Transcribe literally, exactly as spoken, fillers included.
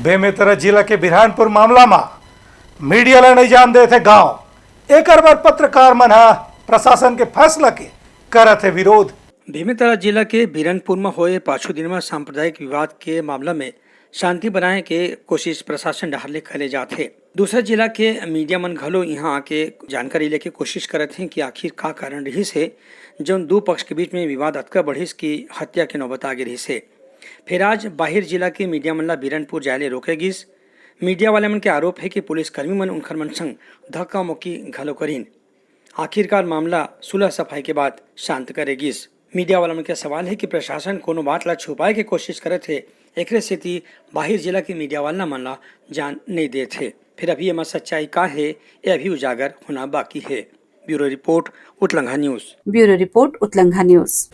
बेमेतरा जिला के बिरहानपुर मामला म मीडिया ला नइ जान देत हे गांव। एकर बर पत्रकार मन ह प्रशासन के फैसला के करत हे विरोध। बेमेतरा जिला के बिरनपुर म होए पाछू दिन म सांप्रदायिक विवाद के मामला में शांति बनाए के कोशिश प्रशासन डहार ले करे जात हे। दूसरा जिला के मीडिया मन घलो इहां आके जानकारी लेके कोशिश करत हें कि आखिर का कारण रिहिस हे, जौन दू पक्ष के बीच में विवाद अतका बढ़िस कि हत्या के नौबत आगे रिहिस हे। फेर आज बाहिर जिला के मीडिया मन ला बिरनपुर जाए ले रोके गिस। मीडिया वाले मन के आरोप हे कि पुलिसकर्मी मन उनखर मन संग धक्का मुक्की घलो करिन। आखिरकार मामला सुलह सफाई के बाद शांत करे गिस। मीडिया वाला मन के सवाल हे कि प्रशासन कोनो बात ला छुपाए के कोशिश करत हे, एकरे सेती बाहिर जिला के मीडिया वाला मन ला जान नइ देत हे। फिर अभी एमा सच्चाई का हे, ये अभी उजागर होना बाकी हे। Bureau report, Utlangha news. Bureau report, Utlangha news.